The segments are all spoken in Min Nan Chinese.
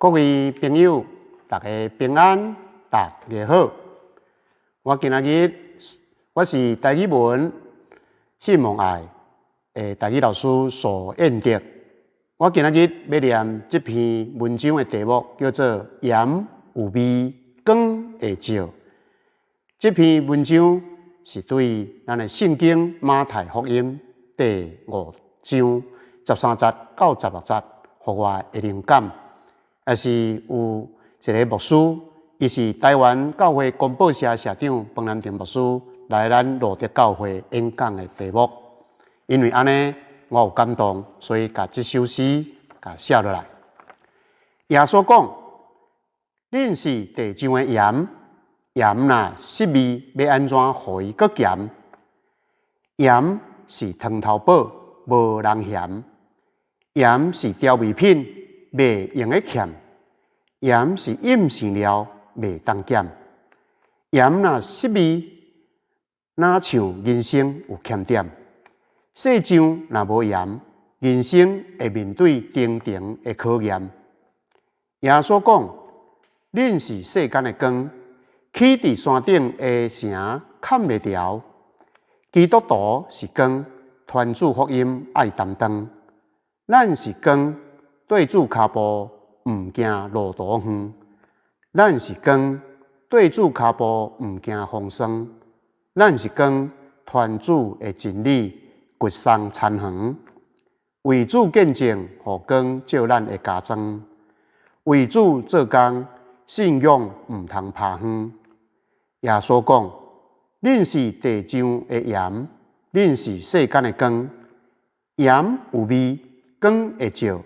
各位朋友，大家平安，大家好。我今仔日我是台語文信望愛的台語老師蘇彥德。我今仔日欲念這篇文章的題目叫做《鹽有味，光會照》。這篇文章是對咱的聖經馬太福音第五章13節到16節，予我的靈感。也是有一个牧師，伊是台灣教會公報社社長彭南定牧師來咱路德教會演講的題目。因為按呢，我有感動，所以共這首詩共寫落來。耶穌講：恁是地上的鹽，鹽若失味，欲按怎予伊閣鹹？鹽是湯頭寶，無人嫌；鹽是調味品，袂用得欠。鹽是蔭生料，袂當減。鹽若失味，若像人生有欠點？世上若無鹽，人生會面對重重的考驗。耶穌講：恁是世間的光，起佇山頂的城崁袂牢。基督徒是光，傳主福音愛擔當。咱是光，綴主跤步，毋驚路途遠。咱是光，綴主跤步，毋驚風霜。咱是光，傳主的真理，掘送田園。為主見證，予光照咱的家莊。為主做工，信仰毋通拋遠。耶穌講：恁是地上的鹽，恁是世間的光。鹽有味，光會照。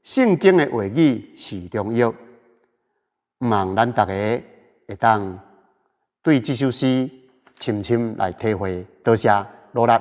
聖經的話語是良藥，望咱逐家會當對這首詩深深來體會。多謝努力。